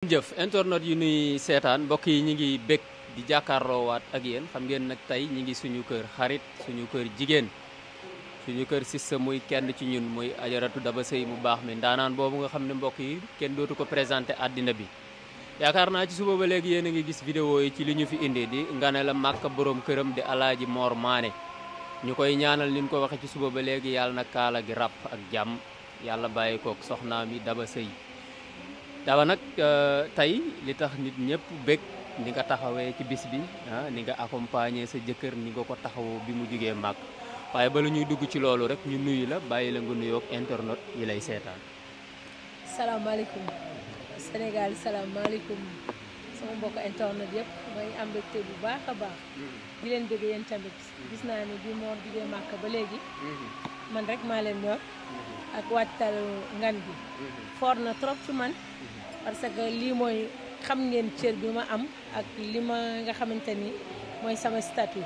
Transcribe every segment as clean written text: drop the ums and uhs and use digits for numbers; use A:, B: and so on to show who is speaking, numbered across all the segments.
A: jëf internet yu nuy seetaan mbokk yi ñi ngi bég di jàkkaarloowaat ak yéen xam ngeen nag tey ñi ngi suñu kër xarit suñu kër jigéen suñu kër sista muy kenn ci ñun muy Ajaratu Daba Sëy mu baax mi ndaanaan boobu nga xam ne mbokk yi kenn dootu ko présenté àddina bi yaakaar naa ci suba ba léegi yéen a ngi gis vidéo yi ci li ñu fi indi di ngane la màkk borom këram di Alaaji Mor Mané ñu koy ñaanal ni ñu ko waxe ci suba ba léegi yàlla na kaala gi ràpp ak jàmm yàlla bàyyi kook soxnaam yi Daba Sëy Daba nag tey li tax nit ñëpp bég ni nga taxawee ci bis bi ni nga accompagner sa jëkkër ni nga ko taxawoo bi mu jógee màgg waaye bala ñuy dugg ci loolu rek ñu nuyu la bàyyi la nga nuyoog internet yi lay seetaan.
B: salaamaaleykum Sénégal salaamaaleykum sama mbokk internet yëpp may am mbégte bu baax a baax. di leen bëgg yéen tamit gis naa ni bi moo jógee màkk ba léegi. man rek maa leen ñor. ak wàccal ngan bi foor na trop ci man parce que lii mooy xam ngeen cër bi ma am ak li ma nga xamante ni mooy sama statut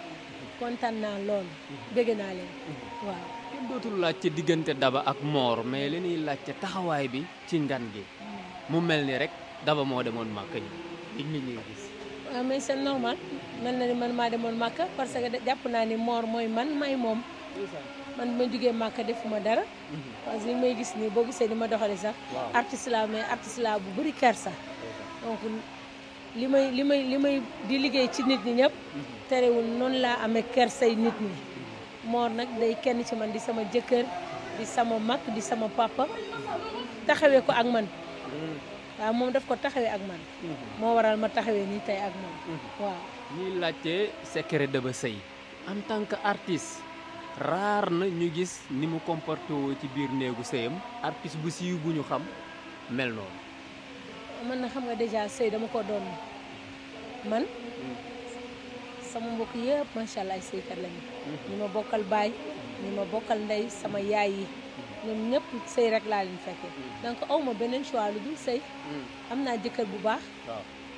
B: kontaan naa loolu bëgg naa leen waaw.
A: kenn dootul laaj ci diggante Daba ak Mor mais li ñuy laaj ca taxawaay bi ci ngan gi mu mel ni rek Daba moo demoon màkk ñi nit ñi gis.
B: waaw mais c'est normal mel na ni man maa demoon màkk parce que jàpp naa ni Mor mooy man may moom. man bi ma jógee màkk defuma dara parce que li may gis nii boo gisee ni ma doxale sax artiste la mais artiste la bu bëri kersa donc li may di liggéey ci nit ñi ñëpp terewul noonu laa amee kersay nit ñi Mor nag day kenn ci man di sama jëkkër di sama mag di sama papa taxawee ko ak man waaw moom daf ko taxawee ak man moo waral ma taxawee nii tey ak moom waaw.
A: ñuy laajte secret Daba Sëy en tant que artiste raar na ñu gis ni mu comporté woo ci biir néegu sëyam artiste bu siiw bu ñu xam mel noonu.
B: man na xam nga déjà sëy dama ko doon man sama mbokk yëpp macha allah ay sëykat lañu. ñi ma bokkal baay ñi ma bokkal ndey sama yaay yi ñoom ñëpp sëy rek laa leen fekkee donc aw ma beneen choix lu dul sëy. am naa jëkkër bu baax.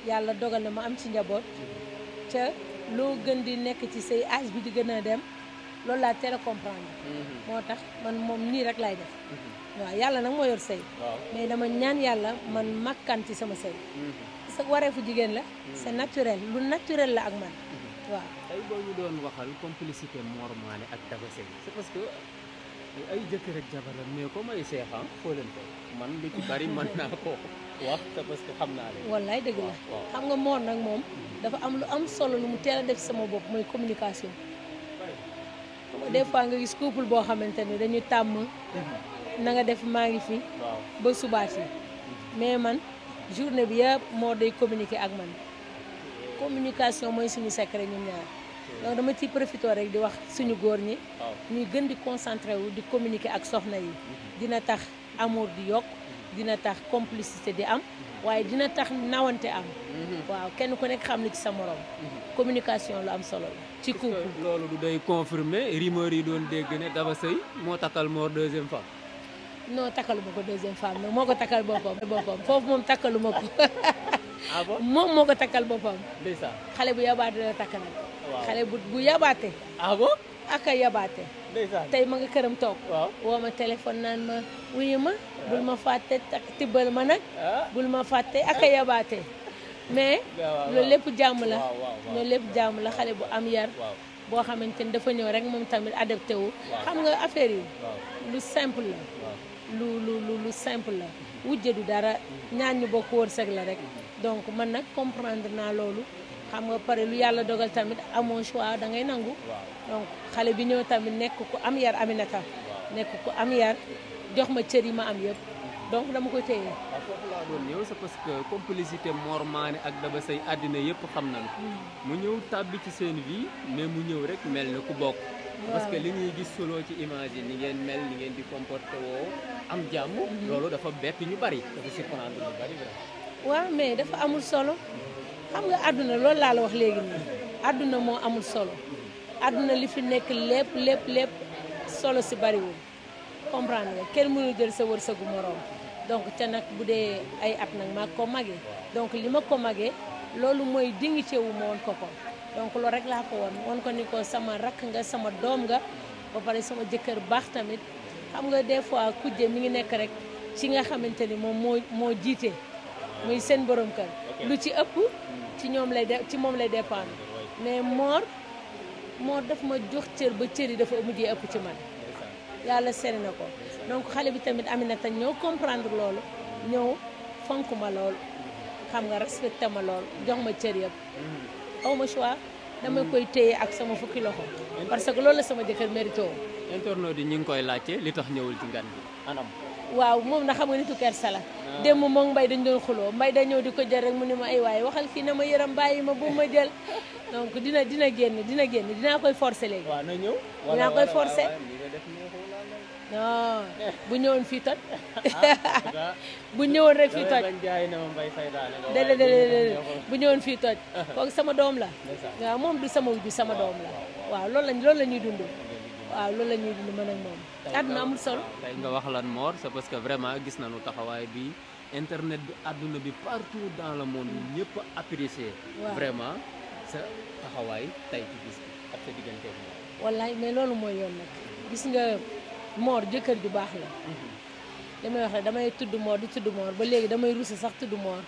B: yàlla dogal na ma am ci njaboot. ca loo gën di nekk ci sëy âge bi di gën a dem. loolu laa teel a comprendre. moo tax man moom nii rek laay def. waaw yàlla nag moo yor sëy mais dama ñaan yàlla man makkan ci sama sëy parce que wareefu jigéen la. c'est naturel lu naturel la ak man. waaw
A: tey boo ñu doon waxal complicité Mor Mané ak Daba Sëy c'est parce que ay jëkkër ak jabar la mais comme ay seexan foo leen ko man lu ci bari mën naa ko wax te parce que xam naa leen.
B: wallaay dëgg la xam nga Mor nag moom dafa am lu am solo lu mu teel a def sama bopp mooy communication. des fois nga gis couple boo xamante ni dañuy tàmm na nga def maa ngi fi ba subaat yi mais man journée bi yëpp moo day communiquer ak man communication mooy suñu secret ñun ñaar donc dama ciy profité rek di wax suñu góor ñi ñuy gën di concentré wu di communiquer ak soxna yi dina tax amour di yokk dina tax complicité di am waaye dina tax nawante am waaw kenn ku nekk xam li ci sa morom communication lu am solo la ci couple.
A: loolu du day confirmer rumeur yi doon dégg ne Daba Sëy moo takkal Mor deuxième femme.
B: non takkaluma ko deuxième femme nag moo ko takkal boppam foofu moom takkaluma ko.
A: ah bon
B: moom moo ko takkal boppam.
A: ndeysaan
B: xale bu yabaate la takk nag. xale bu yabaate.
A: ah bon
B: ak a yabaate.
A: ndeysaan
B: tey ma nga këram toog.
A: waaw
B: woo ma téléphone naan ma wuyu ma. bul ma fàtte tibbal ma nag. bul ma fàtte ak a yabaate. mais loolu lépp jàmm la loolu lépp jàmm la xale bu am yar boo xamante ni dafa ñëw rek moom tamit adapté wu xam nga affaire yi lu simple la lu simple la wujje du dara ñaan ñu bokk wërsëg la rek donc man nag comprendre naa loolu xam nga pare lu yàlla dogal tamit amoo choix da ngay nangu donc xale bi ñëw tamit nekk ku am yar Aminata nekk ku am yar jox ma cër yi ma am yëpp donc dama ko téye.
A: waaw foofu laa doon ñëw c'est parce que complicité Mor Mané ak Daba Sëy àddina yëpp xam nañu mu ñëw tàbbi ci seen vie mais mu ñëw rek mel na ku bokk. parce que li ñuy gis solo ci image yi ni ngeen mel ni ngeen di comporté woo am jàmm. loolu dafa bett ñu bari dafa surprendre ñu bari vraiment.
B: waaw mais dafa amul solo xam nga àdduna loolu laa la wax léegi nii àdduna moo amul solo àdduna li fi nekk lépp solo si bariwul comprendre nga kenn mënul jël sa wërsëgu moroom. donc te nag bu dee ay at nag maa ko magee donc li ma ko magee loolu mooy dignité wu ma woon ko donc loolu rek laa ko woon ko ni ko sama rakk nga sama doom nga ba pare sama jëkkër baax tamit xam nga des fois kujje mi ngi nekk rek ci nga xamante ni moom moo jiite muy seen borom kër lu ci ëpp ci ñoom lay ci moom lay dépendre mais Mor daf ma jox cër ba cër yi dafa mujjee ëpp ci man yàlla seeni na ko donc xale bi tamit Aminata ñëw comprendre loolu ñëw fonk ma loolu xam nga respecté ma loolu jox ma cër yëpp aw ma choix dama koy téye ak sama fukki loxo parce que loolu la sama jëkkër mérito
A: internaute yi ñu ngi koy laajte li tax ñëwul ci ngan bi anam
B: waaw moom na xam nga nitu kersa la démb moom Mbay dañ doon xuloo Mbay da ñëw di ko jël rek mu ne ma ay waaye waxal kii na ma yëram bàyyi ma bu ma jël donc dina génn dinaa koy forcer léegi
A: waaw na ñëw
B: dinaa koy forcer non bu ñëwoon fii toj bu ñëwoon rek fii toj déedéet bu ñëwoon fii toj kooku sama doom la waaw moom du sama wujju sama doom la waaw loolu la ñuy dund waaw loolu la ñuy dund mën ak moom àdduna amul solo
A: tey nga wax lan Mor c'est parce que vraiment gis nañu taxawaay bi internet bi àdduna bi partout dans le monde ñëpp apprécier vraiment sa taxawaay tey ci gis bi ak sa diggante moom
B: wallaay mais loolu mooy yoon nag gis nga Mor jëkkër ju baax la damay wax rek damay tudd Mor di tudd Mor ba léegi damay rusa sax tudd Mor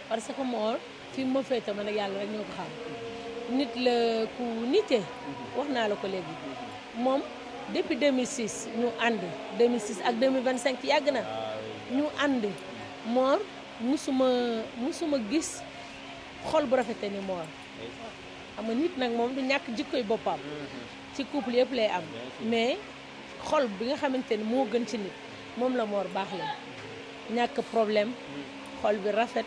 B: parce que Mor fi ma féete ma nag yàlla rek ñoo ko xam nit la ku nite wax naa la ko léegi moom depuis 2006 ñu ànd 2006 ak 2025 yàgg na ñu ànd Mor musuma gis xol bu rafete ni Mor xam nga nit nag moom du ñàkk jikkoy boppam ci couple yëpp lay am mais xol bi nga xamante ni moo gën ci nit moom la Mor baax la ñàkk problème xol bi rafet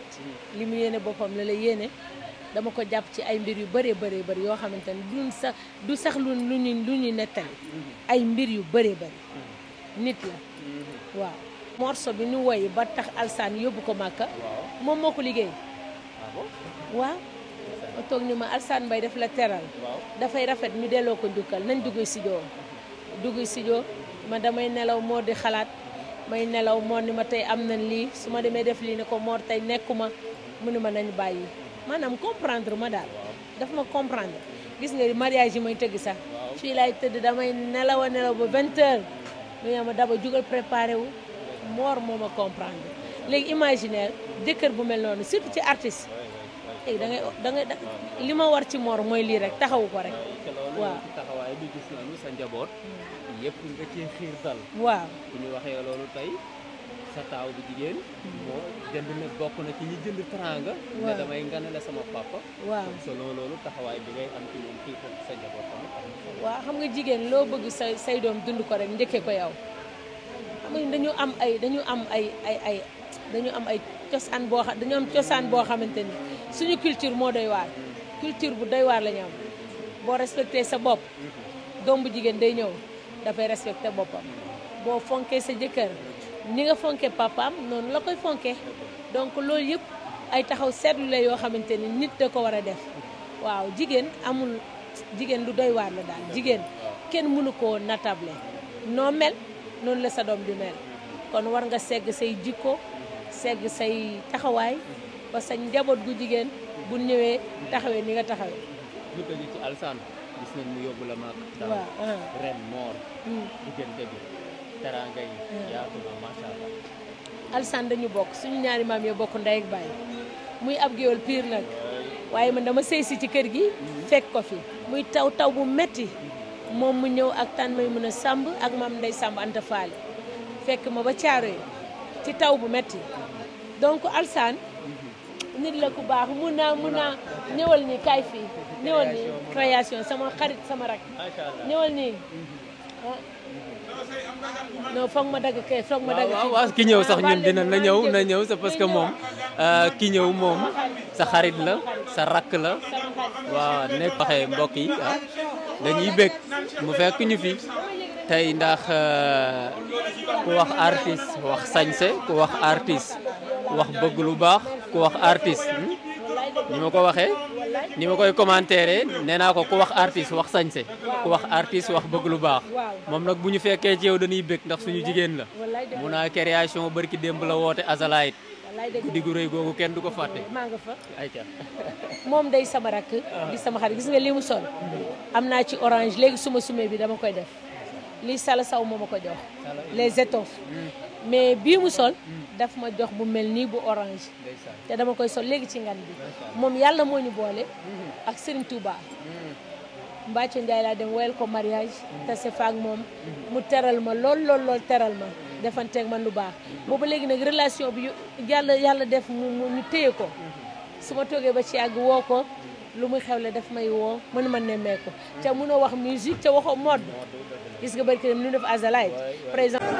B: li mu yéene boppam la yéene dama ko jàpp ci ay mbir yu bëree bëri yoo xamante ni du sax lu ñuy nettali ay mbir yu bëree bëri nit la waaw morceau bi ñu woy ba tax Alsaan yóbbu ko Màkka moom moo ko liggéey waaw ma toog ni ma Alsaan Mbaye daf la teral dafay rafet ñu delloo ko njukkal nañ dugg studio ma damay nelaw Mor di xalaat may nelaw Mor ni ma tey am nañ lii su ma demee def lii ne ko Mor tey nekkuma mu ne ma nañ bàyyi maanaam comprendre ma daal daf ma comprendre gis nga mariage yi may tëgg sax fii laay tëdd damay nelaw ba 20 heures mu ne ma daba jugal préparé wu Mor moo ma comprendre léegi imaginaire jëkkër bu mel noonu surtout ci artiste léegi da ngay li ma war ci Mor mooy lii rek taxawu ko rek waaw
A: taxawaay bi gis nañu sa njaboot yëpp nga ci xiir dal
B: waaw
A: bu ñu waxee loolu tey sa taaw bi jigéen moo jënd na bokk na ci ñi jënd teraanga ne damay nganale sama papa
B: waaw
A: selon loolu taxawaay bi ngay am ci moom kii ko sa njaboot tamit
B: waaw xam nga jigéen loo bëgg say doom dund ko rek njëkkee ko yow xam nga dañu am ay cosaan boo xamante ni suñu culture moo doy waar culture bu doy waar la ñu am boo respecté sa bopp doom bu jigéen day ñëw dafay respecté boppam boo fonkee sa jëkkër ni nga fonkee papaam noonu la koy fonkee donc loolu yëpp ay taxaw seetlu la yoo xamante ni nit da ko war a def waaw jigéen lu doy waar la daal jigéen kenn mënu koo natable noo mel noonu la sa doom di mel kon war nga segg say jikko segg say taxawaay ba sa njaboot gu jigéen bu ñëwee taxawee ni nga taxawee.
A: lu tëj ci Alsaan gis nañ mu yóbbu la maak
B: waaw
A: ren Mor diggante bi teraanga yi yaatu na macha allah.
B: Alsaan dañu bokk suñu ñaari maam yoo bokk ndey ak baay muy ab géwél pire nag waaye man dama sëy si ci kër gi fekk ko fi muy taw bu metti moom mu ñëw ak tan may mën a sàmb ak maam Ndey Sàmb Anta Faali fekk ma ba caaro yi ci taw bu metti donc Alsaan nit la ku baax mun naa ñëwal nii kaay fii ñëwal nii création sama xarit sama rak ñëwal nii non foog ma dagg kay foog ma dagg
A: waaw ki ñëw sax ñun dina na ñëw c'est parce que moom ki ñëw moom sa xarit la sa rakk la waaw nekk waxee mbokk yi dañuy bég mu fekk ñu fi tey ndax ku wax artiste wax sañse ku wax artiste wax bëgg lu baax ku wax artiste ni ma ko waxee ni ma koy commentaire nee naa ko ku wax artiste wax sañse ku wax artiste wax bëgg lu baax moom nag bu ñu fekkee ci yow dañuy bëgg ndax suñu jigéen la mun naa création barki démb la woote Azalaït diggu rëy googu kenn du ko fàtte
B: maa nga fa
A: ayca
B: moom day sama rakk di sama xarit gis nga li mu sol am naa ci orange léegi suma bi dama koy def lii sala saw moo ma ko jox les étoffes mais bii mu sol daf ma jox bu mel nii bu orange te dama koy sol léegi ci ngan bi moom yàlla moo ñu boole ak Serigne Touba Mbacco Ndiaye laa dem woyal ko mariage te c'est faak moom mu teral ma lool teral ma defanteeg man lu baax boobu léegi nag relation bi yàlla def mu ñu téye ko su ma toogee ba ci yàgg woo ko lu muy xewle daf may woo mën ma nemmee ko te mënoo wax musique te waxoo mode gis nga barki dem nu def azalaay par exemple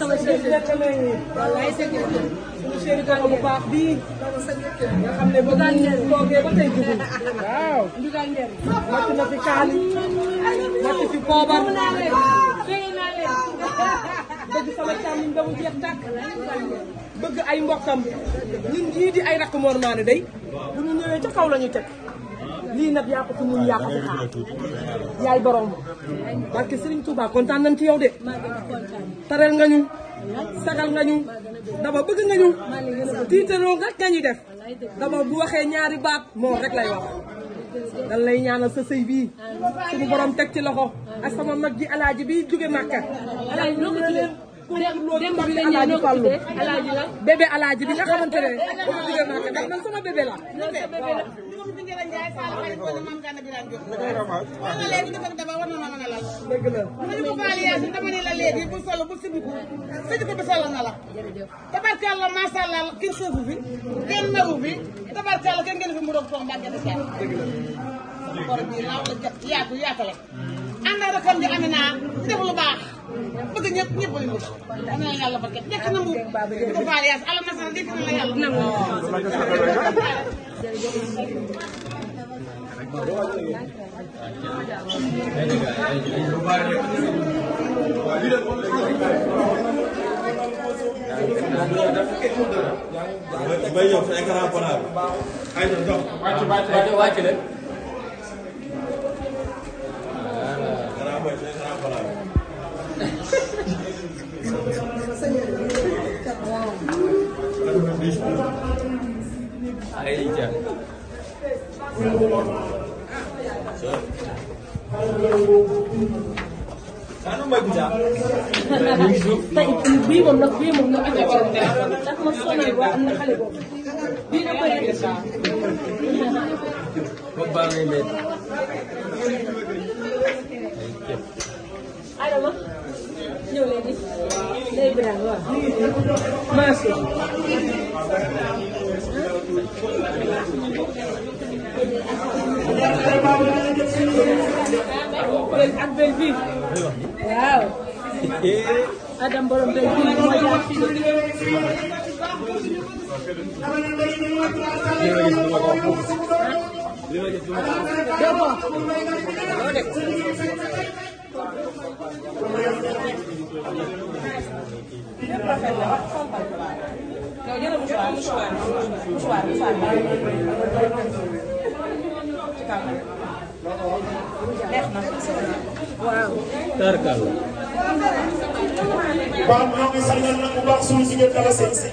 B: sama chéri wallaay sa chéri ko bu baax bi nga xam ne ba mu toogee ba tey dugul waaw natt na fi kaani natt fi poobar bëgg sama càmmiñ ba mu jeex tàkk bëgg ay mbokkam ñun ñii di ay rakk Mor Mané day bu ñu ñëwee ca kaw la ñu teg lii nag yaa ko fi mun yaa ko fi xaar yaay borom barke Serigne Touba kontaan nañ ci yow de taral nga ñu sagal nga ñu dama bëgg nga ñu tiitaroo nga ñuy def dama bu waxee ñaari baat moom rek lay wax dan lay ñaanal sa sëy bii suñu borom teg ci loxo ak sama mag ji alaaji bi jóge Màkka démb bi la ñu Fallu bébé alaaji bi nga xamante ne ba ma jóge Màkka ndax man sama bébé la dëgg la
C: ko faali yaa dama ne la léegi bu solo bu sibiku sëjiko bi solo na la tabarkalla masha Allah kenn xeefu fi kenn meru fi tabarkalla kenn ngeen fi mu doog toog mbàggee sa kor bi laaw la jot yaatu yaatale ànd ak rakam ji Amina di def lu baax bëgg ñëpp ñëpp ay mucc am na yàlla barke nekk na mu ko faali yaa ala masala dikk na la yàlla nangu
D: bay ñëw sa écran plat bi ay na dox
A: wàcc leen
D: écran bay sa écran plat bi
A: Aïcha.
D: Anu mbay bu jaa.
B: tey bii moom nag ndax ma sonal waa am na xale boobu bii na koy def
A: Ba baa ngay leen.
B: Adama ñëw leen di Ndeye Birame waaw Mansour ak bel bi waaw Adam borom bel bi moo jaar waaw
A: Tarkal.
E: Bam ñoo ngi sargal nag bu baax suñu jigéen dala seen si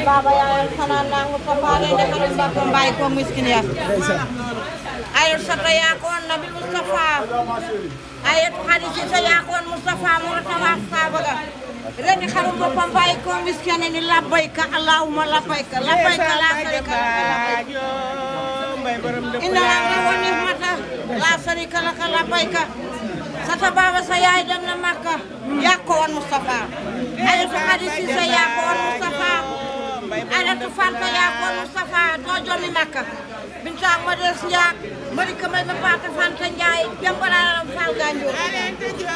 F: Baba ya kana nangu papare de kan ba ko bay ko miskin ya ay sata ya ko nabi mustafa ayat hadis ya ko mustafa mo tawa sabaga reni xarum bo pambay ko miskin ni labbayka allahumma labbayka labbayka la sharika lak inna wa ni'mata la sharika lak labbayka sata baba saya dem na makka ya ko won mustafa ayat hadis ya ko won mustafa Aïda Fanta yaa ko Moustapha doo jommi Makka Binta Modeste Ndiak Mari Kamay ma Pata Fanta Ndiaye Jambara Fall Ganjo Alente jo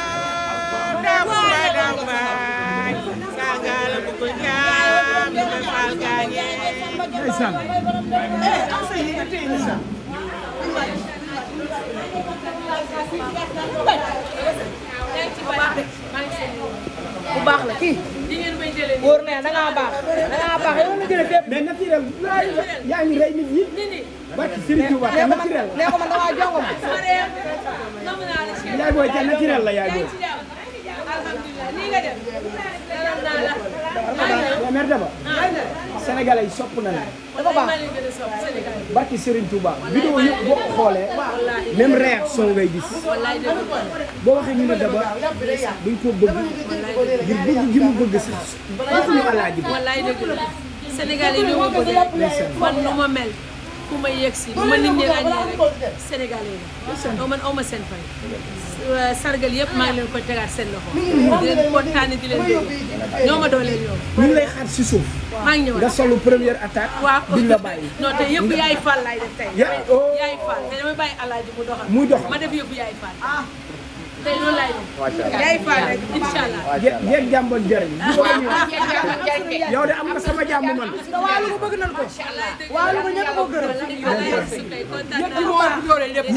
F: damba damba sagala bu ko ñam ma Fall Ganjo ndeysaan asa yi nga tey ndeysaan bu baax la kii wóor na da ngaa baax yow la jëlee fépp mais naturel yaa ngi rey nit ñi barki Serigne Touba naturel nee ko man dama jongo ma yaay booy ca naturel la yaay booy alhamdulillah ni nga def ya mer daba sénégalais yi sopp na la dafa baax barki Serigne Touba vidéo yëpp boo ko xoolee même réaction ngay gis boo waxee ñu ne daba duñ ko bëgg ngir bëgg gi mu bëgg sax waxuñu alaaji bi wallaay dëgg la sénégalais yi ñoo ma bëgg man nu ma mel ku ma yegsi bu ma nit ñi ràññee rek sénégalais yi man aw ma seen fay sargal yëpp maa ngi leen koy tegaat seen loxo di leen kontaane di leen déglu ñoo ma dooleel yow ñu ngi lay xaar si suuf maa ngi ñëw nga solu première attaque waaw duñ la bàyyi non te yëpp yaay fall laay def tey yaay fall te damay bàyyi alaaji mu doxal muy dox ma def yëpp yaay fall tey loolu laay def yaay fall rek inshallah jeeg jàmbal jëriñ yow de am nga sama jàmm man waalu ko bëgg nañ ko waalu ko ñëpp ko gërëm yëpp moo ëpp doole lépp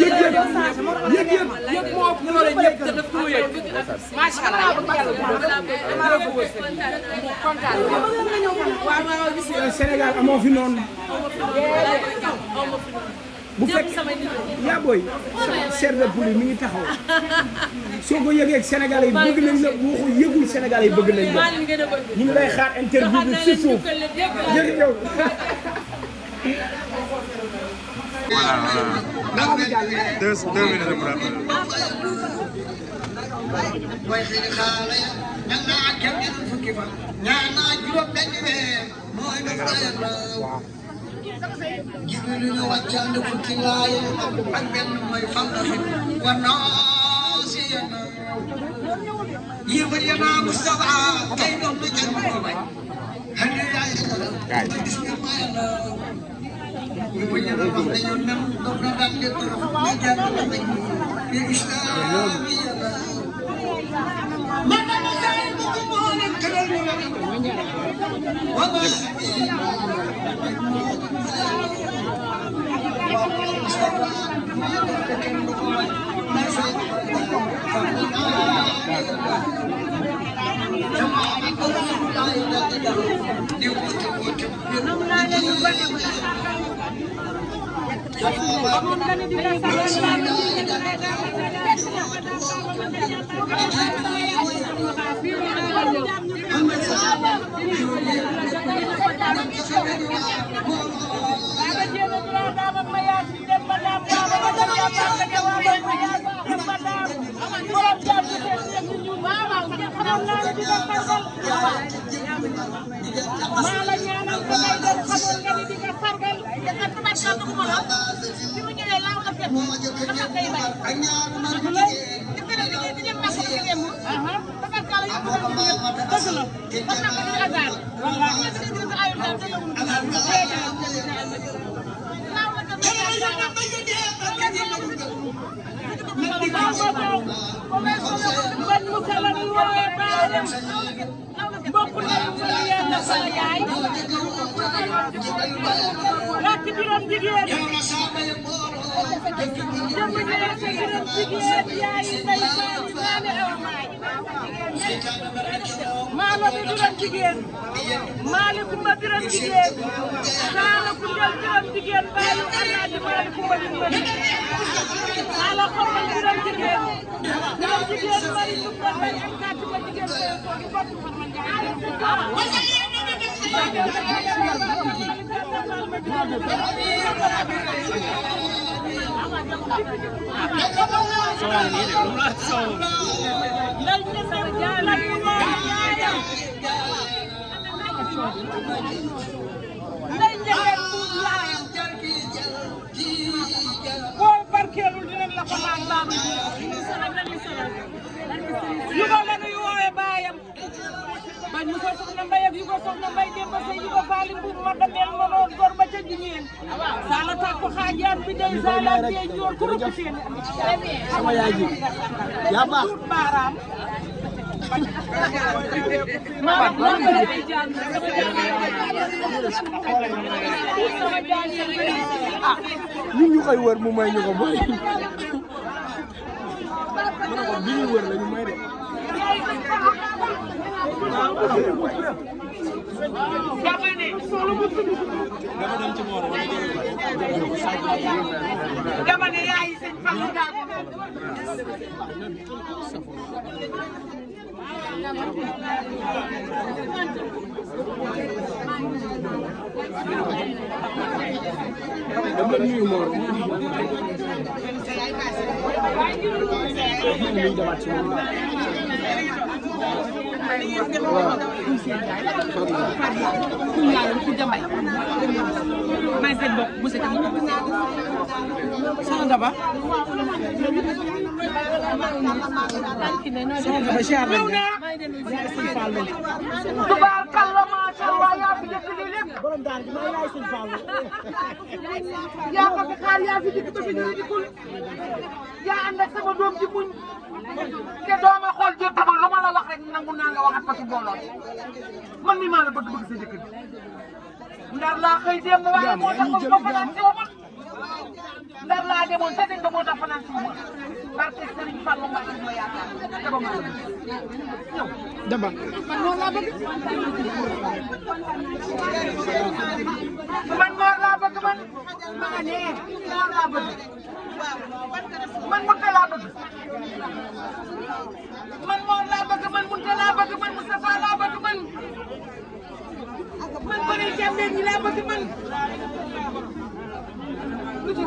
F: yëpp moo ëpp doole ñëpp te daf ko yëg macha allah Sénégal amoo fi noonu bu fekkee yaa booy cher de poulet mi ngi taxaw soo ko yëgee Sénégalais yi bëgg nañ la boo ko yëgul Sénégalais yi bëgg nañ la ñu ngi lay xaar interview bi ci suuf jërëjëf yow. Voilà, deux minutes pour après. Jibril ñu wàccal fukki laaye ak benn mooy fandaxin wa naasiyana yéefar ya naa Mustafa kay doon na kenn ko bay hadi yaay gis nga mayana yéefar ya naa wax dañoo nem doon na daan de torox ñu jàng la nañ fi islamiyana man dama say bu ko moo leen tëral ñu Baba
C: maa la ñaanal ko ngay dem xamoon nga ni di nga sargal te kat tubaab bi duguma la bi mu ñëwee laaw la fekk dafa koy bay dëgg la ci kër gi di dem màkk ci dem tabarkala yëpp dëgg la kon nag ko di azar wallahi ñu di di ayul daal dëgg laaw la dem ban mu kala ni woowee baayam bokk nañu ma yéen a sama yaay rakk biram jigéen jëmm ñëwee sa biram jigéen yaay mbay saani ñaane aw maay maalo bi biram jigéen maali kumba biram jigéen saala kundel biram jigéen baayu alaaji maali kumba biram saala xombal biram jigéen biram jigéen mari kumba bay ak naati ma jigéen boo barkeelul dinañ la ko laaj baabu yu ko la nuy woowee baayam bañ mu ko soxna mbay ak yu ko soxna mbay dem ba sey yu ko faali mbuub ma dameel ma noon gor ba ca jigéen sala takko xaajaan bi day sala biye ñoor ko rëbb seen
F: sama yaay ji yaa baax
C: baaraam
F: ñun ñu koy wër mu may ñu ko mooy mu ne ko bi ñuy wër la ñu may de
C: dama ne yaay sëñ Fallou Daago
F: dama nuyu Mor ñu demaat ci moom
C: may seen bokk bu se tam soxna Daba
F: soxna Daba siyaar nañ
C: tubaarkalla macha Allah yaa fi def lii lépp
F: borom daal bi ma yaay sëñ Fall
C: yaa ko fi xaar yaa fi dikk ba fi ñu dikkul yaa ànd ak sama doom ji muñ te dooma xool jëppagul lu ma la wax rek nangu naa nga waxat ko ci mbooloo man mi maa la bëgg bëgg sa jëkkër ndar laa xëy démb waaye moo tax ba fanaan si ma ndar laa demoon te dañ ko moo tax fanaan si ma barke Serigne Fallou Mbacké ma yaakaar te ba ma la ñëw
F: Daba
C: man noonu laa bëgg man Mor laa bëgg man ma nga nee Mor laa bëgg man Munta laa bëgg man Mor laa bëgg man Munta laa bëgg man Moustapha laa bëgg man bëri jàmbeen ñi laa bëgg man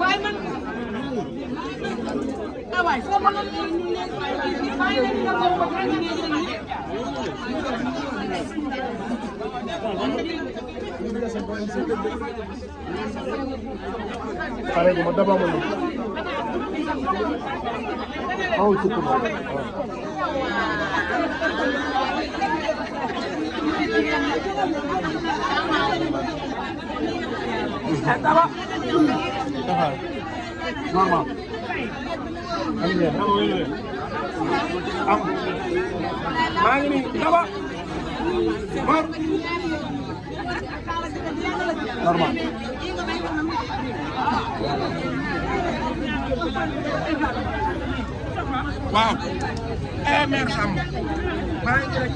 C: waaye man ah waay foo mën a waaye nag nga ko wax
F: pare gu ma Daba ma ñu aw ci ko
C: Daba
F: normal am maa ngi nii Daba Mor normal waaw mère Samb maa ngi rek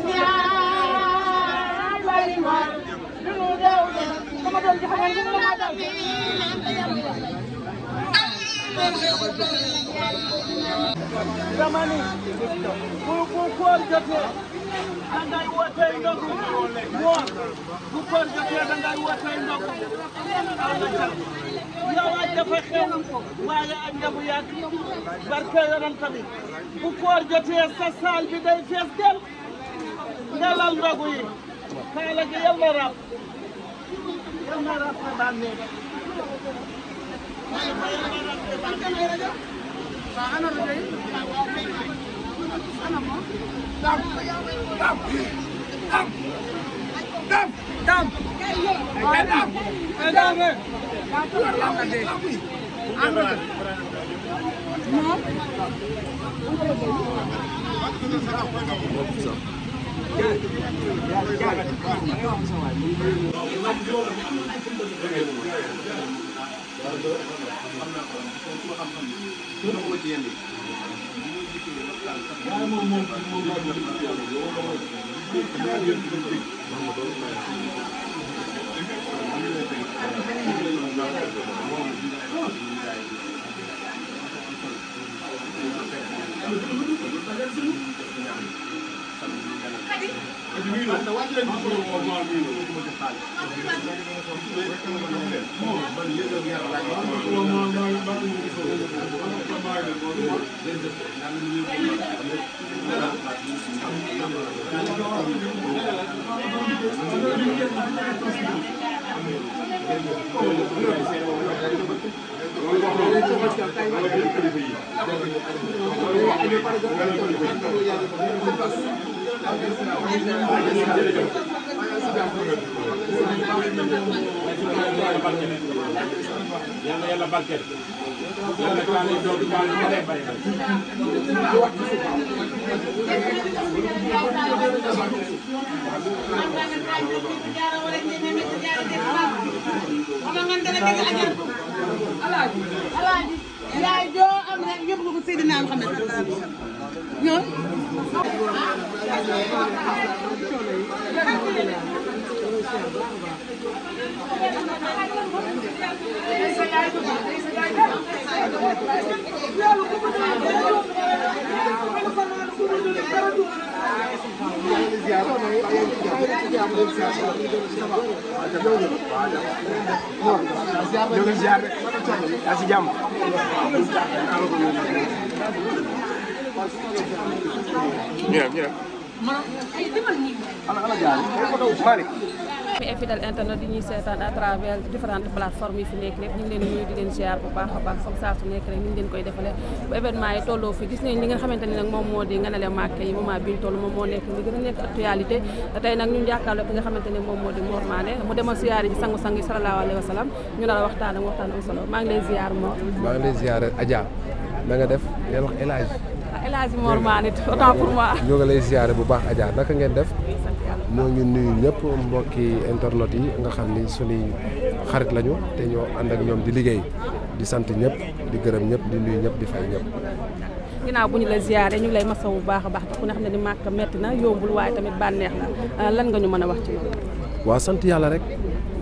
C: Yeah.
G: Zamani bu koor jotee dangay wootee ndogu woor bu koor jotee dangay wootee ndogu yow aj dafa xew waaye aj nga bu yàgg barke yonent bi bu koor jotee sa saal bi day fees del nga lal ndogu yi kaala gi yal na rab sa bànnee
H: Yàlla barkeel yàlla kaale doog baal ma lay bay
C: alaaji yaay joo am rek yóbbu nga ko Seydina Muhammad ñoom
I: fidèle internet yi ñuy seetaan à travers différentes plateformes yi fi nekk rek ñu ngi leen di nuyu di leen ziar bu baax a baax comme saa su nekk rek ni ñu leen koy defalee bu événement yi tolloo fi gis nañ li nga xamante ne nag moom moo di nganale Màkka yi moment bi ñu toll moom moo nekk li gën a nekk actualité tey nag ñu jàkkaarloo ki nga xamante ne moom moo di Mor Mané mu demal ziar yi sangu-sang yi sallallahu alayhi wa sallam ñu nar a waxtaan am solo maa ngi lay ziar Mor.
J: maa ngi lay ziar Adja na nga def ngeen wax El Hadj.
I: El Hadj Mor Mané autant pour moi.
J: ñoo ngi lay ziar bu baax Adja naka ngeen def. ñoo ngi nuyu ñëpp mbokki internet yi nga xam ni suñuy xarit lañu te ñoo ànd ak ñoom di liggéey di sant ñëpp di gërëm ñëpp di nuyu ñëpp di fay ñëpp.
I: ginnaaw bu ñu la ziaree ñu ngi lay masawu bu baax a baax te ku ne xam ne ni Màkka metti na yombul waaye tamit bànneex la lan nga ñu mën a wax ci loolu.
J: waaw sant yàlla rek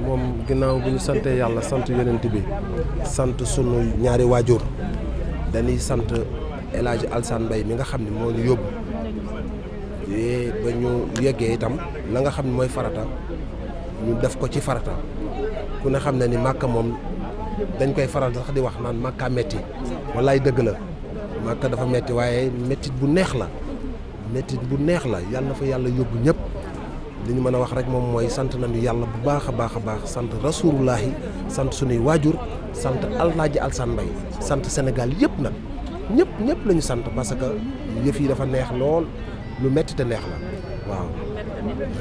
J: moom ginnaaw bu ñu santee yàlla sant yonent bi sant sunu ñaari waajur dañuy sant El Hadj Alsane Mbaye mi nga xam ne moo ñu yóbbu. ba ñu yeggee itam la nga xam ne mooy farata ñu def ko ci farata ku ne xam ne ni Màkka moom dañ koy faral sax di wax naan Màkka metti wallaay dëgg la Màkka dafa metti waaye mettit bu neex la yàlla na fa yàlla yóbbu ñëpp li ñu mën a wax rek moom mooy sant nañu yàlla bu baax a baax sant rasulullahi sant sunuy waajur sant Alaaji Alsane Mbaye sant Sénégal yëpp nag ñëpp la ñu sant parce que yëf yi dafa neex lool lu metti te neex la waaw.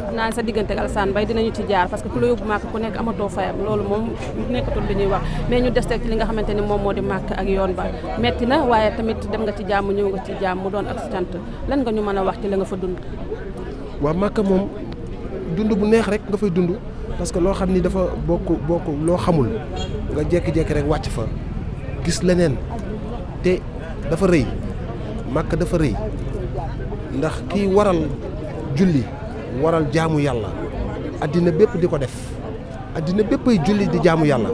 I: xam naa sa diggante ak Alsane Mbaye dinañu ci jaar parce que ku la yóbbu Màkka ku nekk amatoo fayam loolu moom nekkatul li ñuy wax mais ñu des rek ci li nga xamante ni moom moo di Màkka ak yoon ba metti na waaye tamit dem nga ci jàmm ñëw nga ci jàmm mu doon ak cant lan nga ñu mën a wax ci la nga fa dund.
J: waaw Màkka moom dund bu neex rek nga fay dund parce que loo xam ni dafa bokk loo xamul nga jékki-jékki rek wàcc fa gis leneen te dafa rëy Màkka dafa rëy. ndax kii waral julli waral jaamu yàlla addina bépp di ko def addina béppay julli di jaamu yàlla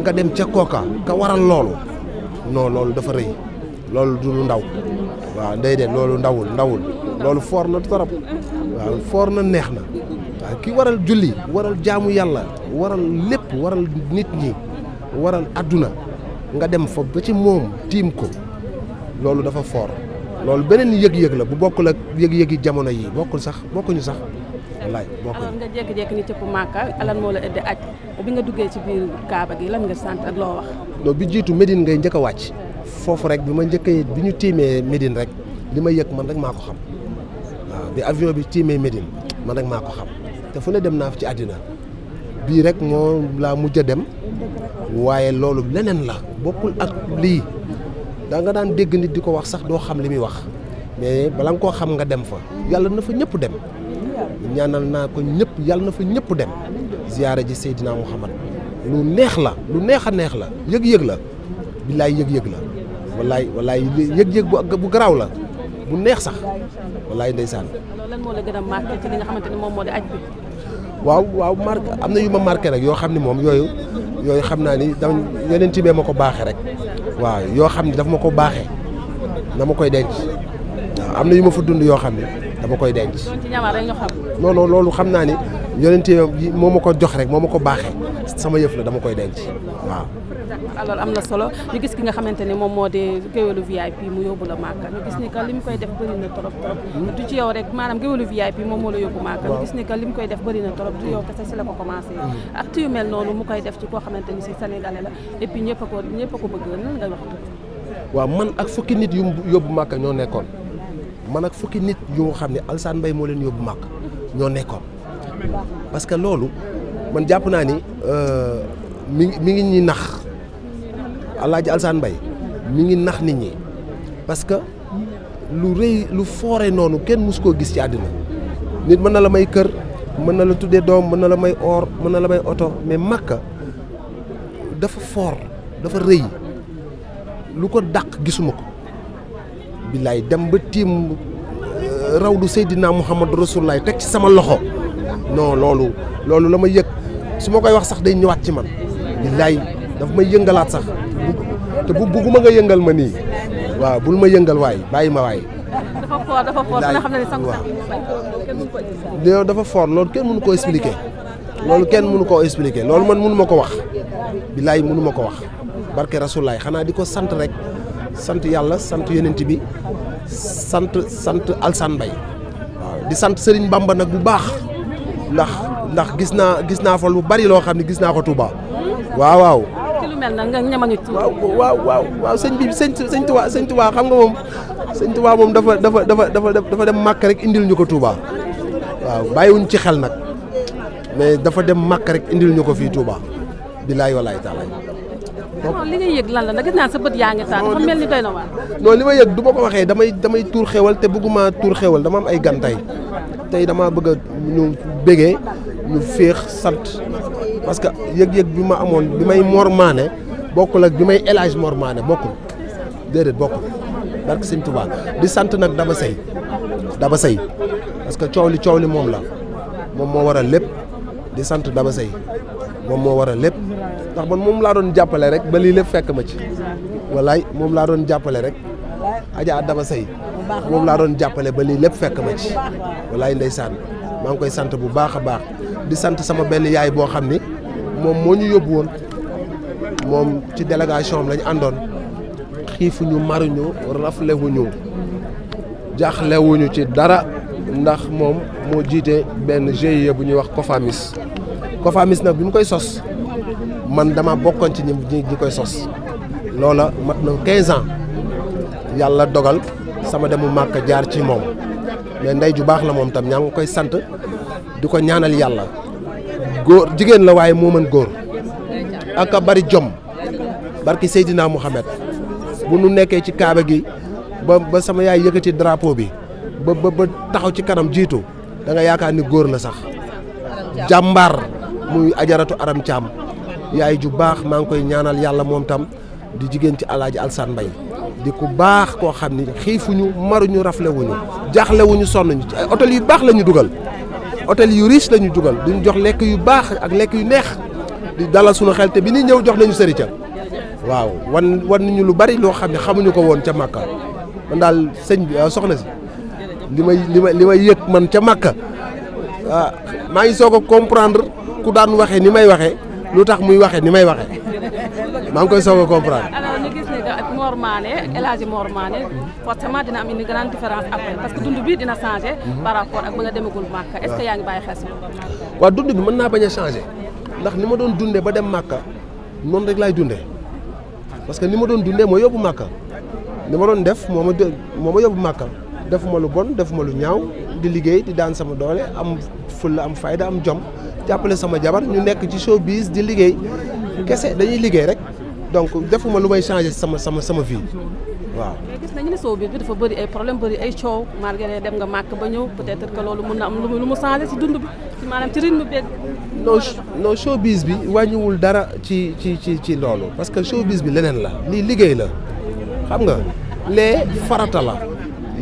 J: nga dem ca kooka ka waral loolu non loolu dafa rëy loolu du lu ndaw waaw déedéet loolu ndawul loolu foor na torop waaw foor na neex na waaw ki waral julli waral jaamu yàlla waral lépp waral nit ñi waral adduna nga dem fa ba ci moom tiim ko loolu dafa foor loolu beneen yëg-yëg la bu bokkul ak yëg-yëgi jamono yi bokkuñu sax wallaay bokkuñu.
I: alors nga jékki-jékki ni cëpp Màkka lan moo la ëdde aj bi nga duggee ci biir Kaaba gi lan nga sant ak loo wax.
J: non bi jiitu Médine ngay njëkk a wàcc foofu rek bi ma njëkkee bi ñu tiimee Médine rek li ma yëg man rek maa ko xam waaw bi avion bi tiimee Médine man rek maa ko xam te fu ne dem naa fi ci àddina bii rek moo laa mujj a dem waaye loolu leneen la bokkul ak lii da nga daan dégg nit di ko wax sax doo xam li muy wax mais bala nga koo xam nga dem fa yàlla na fa ñëpp dem ñaanal naa ko ñëpp yàlla na fa ñëpp dem ziyaara ji Seydina Muhammad lu neex la lu neex a neex la yëg-yëg la billaay yëg-yëg la wallaay yëg-yëg bu garaaw la bu neex sax wallaay ndeysaan.
I: loolu lan moo la gën a marqué ci li nga xamante ni moom moo di aj bi.
J: waaw marqué am na yu ma marqué rek yoo xam ne moom yooyu xam naa ni dama yeneen tibee ma ko baaxee rek waaw yoo xam ne daf ma ko baaxee dama koy denc waaw am na yu ma fa dund yoo xam ne dama koy denc.
I: ci ñamaar rek ñu xam.
J: non loolu xam naa ni yeneen tibee moo ma ko jox rek moo ma ko baaxee sama yëf la dama koy denc waaw.
I: alors am na solo ñu gis ki nga xamante ni moom moo di géwélu VIP mu yóbbu la Màkka ñu gis ni que li mu koy def bëri na trop du ci yow rek maanaam géwélu VIP moom moo la yóbbu Màkka ñu gis ni que li mu koy def bëri na trop du yow kese si la ko commencé acte yu mel noonu mu koy def ci koo xamante ni si sénégalais la et puis ñëpp a ko bëgg nan ngay wax.
J: waaw man ak fukki nit yu yóbbu Màkka ñoo nekkoon man ak fukki nit yu xam ne Alassane Mbaye moo leen yóbbu Màkka ñoo nekkoon parce que loolu man jàpp naa ni mi ngi ñuy nax Alaaji Alassane Mbaye mi ngi nax nit ñi parce que lu rëy lu foore noonu kenn mus koo gis ci àddina nit mën na la may kër mën na la tuddee doom mën na la may or mën na la may oto mais Makka dafa foor dafa rëy lu ko dàq gisuma ko billaay dem ba tiim rawdu Seydina Muhammad Rasulullah teg ci sama loxo non loolu la ma yëg su ma koy wax sax day ñëwaat ci man billaay daf may yëngalaat sax te bugguma nga yëngal ma nii waaw bul ma yëngal waay bàyyi ma waay.
I: dafa fort nga xam ne sangu sax
J: dafa fort loolu kenn mënu koo expliquer loolu man mënu ma ko wax billaay mënu ma ko wax barke Rasulaay xanaa di ko sant rek sant yàlla sant yonent bi sant Alassane Mbaye waaw di sant Serigne Bamba nag bu baax ndax gis naa fa lu bari loo xam ne gis naa ko Touba waaw.
I: ci lu mel na nga ñamañu ci.
J: waaw sëñ Touba xam nga moom sëñ Touba moom dafa dem Màkk rek indil ñu ko Touba waaw bàyyiwuñ ci xel nag mais dafa dem Màkk rek indil ñu ko fii Touba billaay walaay taalaay.
I: li nga yëg lan la nag gis naa sa bët yaa ngi taan dafa mel ni doy na waar.
J: non li ma yëg du ma ko waxee damay tuur xewal te bëgguma tuur xewal dama am ay gan tey dama bëgg a ñu bégee ñu féex sant parce que yëg-yëg bi ma amoon bi may Mor Mané bokkul ak bi may El Hadj Mor Mané bokkul déedéet bokkul barke Sëñ Touba di sant nag Daba Sey parce que coow li moom la moom moo waral lépp di sant Daba Sey moom moo waral lépp ndax man moom laa doon jàppale rek ba lii lépp fekk ma ci wallaay moom laa doon jàppale rek Adja Daba Sey moom laa doon jàppale ba lii lépp fekk ma ci wallaay ndeysaan maa ngi koy sant bu baax a baax di sant sama benn yaay boo xam ni moom moo ñu yóbbu woon moom ci délégation am lañu àndoon xiifuñu maruñu raflewuñu jaaxlewuñu ci dara ndax moom moo jiite benn GIE bu ñuy wax Cofamis nag bi mu koy sos man dama bokkoon ci ñi koy sos loola mat na 15 ans yàlla dogal sama demu Màkka jaar ci moom mais ndey ju baax la moom tam ñaa ngi koy sant di ko ñaanal yàlla góor jigéen la waaye moo mën góor ak a bari jom barki Seydina Mouhamed bu nu nekkee ci kaaba gi ba sama yaay yëkkati drapeau bi ba taxaw ci kanam jiitu da nga yaakaar ni góor la sax jàmbaar muy ajaratu Aram Thiam yaay ju baax maa ngi koy ñaanal yàlla moom tam di jigéen ci Alaaji Alassane Mbaye di ku baax koo xam ni xiifuñu maruñu raflewuñu jaaxlewuñu sonnuñu ci ay hôtel yu baax la ñu dugal hôtel yu riche la ñu dugal duñ jox lekk yu baax ak lekk yu neex di dalal suñu xel te bi ñuy ñëw jox nañu sëri ca waaw wan nañu lu bari loo xam ne xamuñu ko woon ca Màkka man daal sëñ bi soxna si li may yëg man ca Màkka maa ngi soog a comprendre ku daan waxee ni may waxee lu tax muy waxee ni may waxee maa ngi koy soog a comprendre.
I: alors ñu gis ne que ak Mor Mané El Hadji Mor Mané forcément dina am une grande différence après parce que dund bi dina changé par rapport ak ba nga demagul Màkka est-ce que yaa ngi bàyyi xel si
J: waaw dund bi mën naa bañ a changé ndax ni ma doon dundee ba dem Màkka noonu rek laay dundee parce que ni ma doon dundee moo yóbbu Màkka ni ma doon def moo ma yóbbu Màkka defuma lu bon defuma lu ñaaw di liggéey di daan sama doole am fulla am fayda am jom jàppale sama jabar ñu nekk ci showbiz di liggéey kese dañuy liggéey rek donc defuma lu may changer sama vie waaw.
I: mais gis nañu ne showbiz bi dafa bëri ay problème bëri ay coow malgré dem nga màkk ba ñëw peut-être que loolu mun na am lu mu changer ci dund bi ci maanaam ci rythme bi.
J: non showbiz bi wàññiwul dara ci loolu parce que showbiz bi leneen la lii liggéey la xam nga lee farata la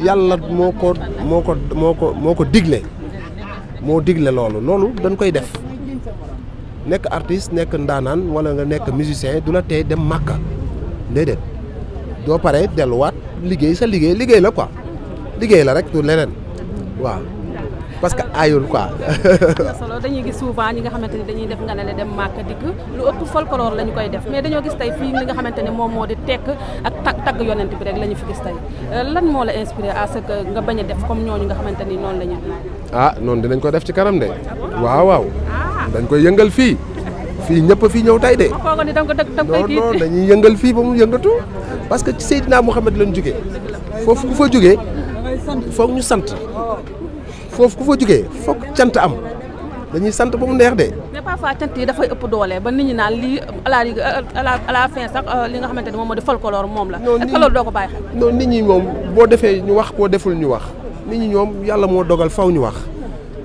J: yàlla moo ko digle moo digle loolu dañ koy def nekk artiste nekk ndaanaan wala nga nekk musicien du la tee dem Màkka déedéet doo pare delluwaat liggéey sa liggéey la quoi liggéey la rek du leneen waaw parce que aayul quoi.
I: solo dañuy gis souvent ñi nga xamante ni dañuy def nga ne dem Màkka dikk lu ëpp folklore la ñu koy def mais dañoo gis tey fii li nga xamante ne moom moo di tekk ak tagg yonent bi rek la ñu fi gis tey lan moo la inspiré à ce que nga bañ a def comme ñooñu nga xamante ni noonu la ñu.
J: noonu dinañ ko def ci kanam de waaw dañ koy yëngal fii ñëpp fii ñëw tey de. non dañuy yëngal fii ba mu yëngatu parce que ci Seydina Mouhamed lañ jógee foofu ku fa jógee foog ñu sant. foofu ku fa jógee foog cant am dañuy sant ba mu neex de.
I: mais parfois cant yi dafay ëpp doole ba nit ñi naan lii à la fin sax li nga xamante ne moom moo di folklore moom la. est-ce que loolu doo ko bàyyi xel.
J: non nit ñi moom boo defee ñu wax boo deful ñu wax nit ñi ñoom yàlla moo dogal faw ñu wax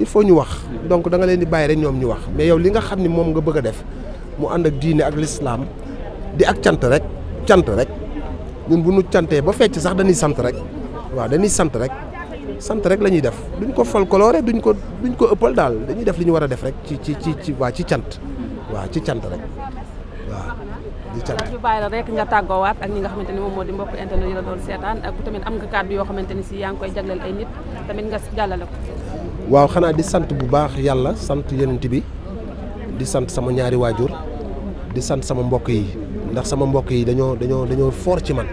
J: il faut ñu wax donc da nga leen di bàyyi rek ñoom ñu wax mais yow li nga xam ni moom nga bëgg a def mu ànd ak diine ak l'islam di ak cant rek ñun bu ñu cantee ba fecc sax dañuy sant rek waaw dañuy sant rek la ñuy def duñ ko folklore duñ ko ëppal daal dañuy def li ñu war a def rek ci cant rek waaw di cant.
I: ñu bàyyi la rek nga tàggoowaat ak ñi nga xamante ni moom moo di mbokk internet yi la doon seetaan ak tamit am nga kàddu yoo xamante ni si yaa ngi koy jagleel ay nit tamit nga jàllale ko.
J: waaw xanaa di sant bu baax yàlla sant yonent bi di sant sama ñaari waajur di sant sama mbokk yi ndax sama mbokk yi dañoo fort ci man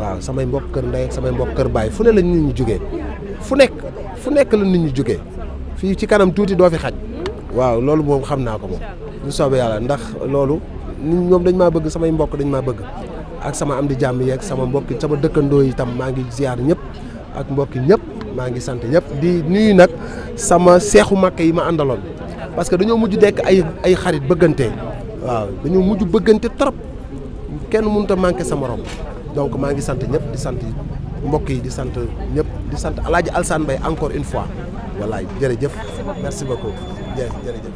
J: waaw samay mbokk kër ndey ak samay mbokk kër baay fu ne la nit ñi jógee fu nekk la nit ñi jógee fii ci kanam tuuti doo fi xaj waaw loolu moom xam naa ko moom ñu soobee yàlla ndax loolu ñoom dañ maa bëgg samay mbokk dañ maa bëgg ak sama am di jàmm yeeg sama mbokk sama dëkkandoo yi tam maa ngi ziar ñëpp ak mbokki ñëpp maa ngi sant ñëpp di nuyu nag sama seexu makk yi ma àndaloon parce que dañoo mujj dekk ay xarit bëggante waaw dañoo mujj bëggante trop kenn mënut a manqué sa morom donc maa ngi sant ñëpp di sant mbokk yi di sant ñëpp di sant El Hadji Alsane Mbaye encore une fois wallaay jërëjëf merci beaucoup jërëjëf